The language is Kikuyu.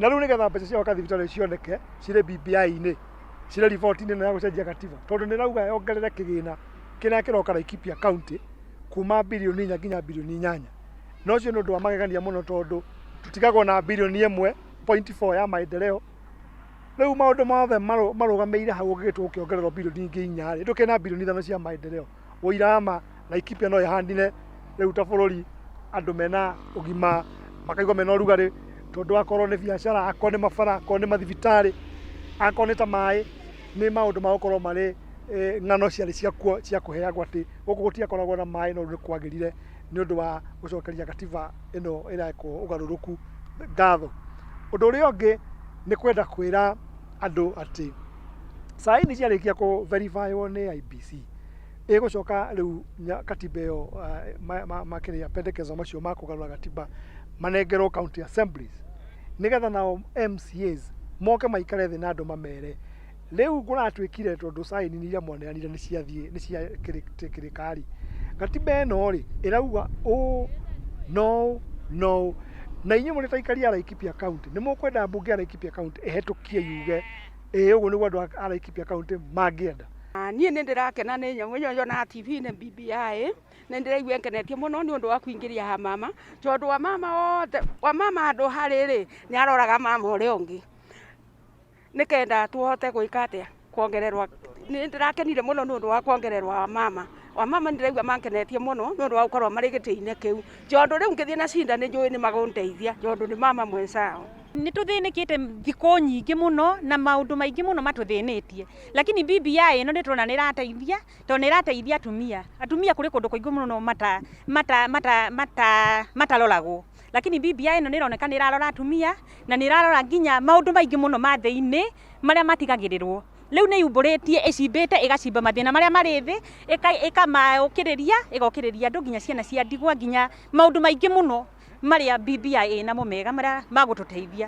Na rĩu nĩgetha mbeca cia gwaka thibitarĩ cioneke cirĩ BBI-inĩ, cirĩ riboti-inĩ ĩno ya gũcenjia gatiba, tondũ nĩ ĩrauga yongerere kĩgĩna kĩrĩa kĩroka Laikipia County kuma birioni 4 nginya birioni 8. Na ũcio nĩ ũndũ wa magegania mũno tondũ tũtigagwo na birioni 1.4 ya maendeleo. Rĩu maũndũ mothe marũgamĩire hau ũngĩgĩtua gũkĩongererwo birioni ingĩ 4 rĩ, ndũkĩrĩ na birioni 5 cia maendeleo. Ũira wa ma Laikipia no ĩhanire rĩu ta bũrũri andũ mena ũgima, makaigua mena ũrugarĩ tondũ akorwo nĩ biacara, akorwo nĩ mabara, akorwo nĩ mathibitarĩ, akorwo nĩ ta maĩ, nĩ maũndũ magũkorwo marĩ ng'ano ciarĩ ciakuo cia kũheagwo atĩ gũkũ gũtiakoragwo na maĩ no rĩu nĩ kwagĩrire nĩ ũndũ wa gũcokeria gatiba ĩno ĩrekwo ũgarũrũku ngatho. Ũndũ ũrĩa ũngĩ nĩ kwenda kwĩra andũ atĩ saini ciarĩkia kũ verify wo nĩ IEBC, ĩgũcoka rĩu katiba ĩyo makĩrĩa pendekezo macio ma kũgarũra gatiba manengerwo county assemblies nĩgetha nao MCAs moke maikare thĩ na andũ mamere rĩu kũratuĩkire tondũ saini iria mwaneanire nĩ ciathiĩ nĩ ciatĩkĩrĩka rĩ, gatiba ĩno rĩ ĩrauga ũũ no no na inyuĩ mũrĩ ta aikari a Laikipia County nĩ mũkwenda mbunge ya Laikipia County ĩhetũkie yuge ĩĩ ũguo nĩguo andũ a Laikipia County mangĩenda. Niĩ nĩ ndĩrakena nĩ nyamũ ĩyo nyonaga TV-inĩ BBI, nĩ ndĩraigua ĩngenetie mũno nĩ ũndũ wa kũingĩria hamama, tondũ wamama othe, wamama handũ harĩ rĩ, nĩ aroraga mama ũrĩa ũngĩ, nĩkenda tũhote gwĩka atĩa, kuongererwo, nĩ ndĩrakenire mũno nĩ ũndũ wa kuongererwo wamama, wamama nĩ ndĩraigua mangenetie mũno nĩ ũndũ wa gũkorwo marĩ gĩtĩ-inĩ kĩu, tondũ rĩu ngĩthiĩ na cinda nĩ njũĩ nĩ magũndeithia tondũ nĩ mama mwenzao. Nĩ tũthĩnĩkĩte thikũ nyingĩ mũno na maũndũ maingĩ mũno matũthĩnĩtie, lakini BBI ĩno nĩ tũrona nĩ ĩrateithia tondũ nĩ ĩrateithia atumia. Atumia kũrĩ kũndũ kũingĩ mũno mata mata mata mata mataroragwo, lakini BBI ĩno nĩ ĩroneka nĩ ĩrarora atumia na nĩ ĩrarora nginya maũndũ maingĩ mũno ma thĩinĩ marĩa matigagĩrĩrwo. Rĩu nĩ yumbũrĩtie ĩcimbĩte ĩgacimba mathĩna marĩa marĩ thĩ, ĩkamaũkĩrĩria, ĩgokĩrĩria andũ nginya ciana cia ndigwa nginya maũndũ maingĩ mũno marĩa BBI ĩnamo mega marĩa magũtũteithia.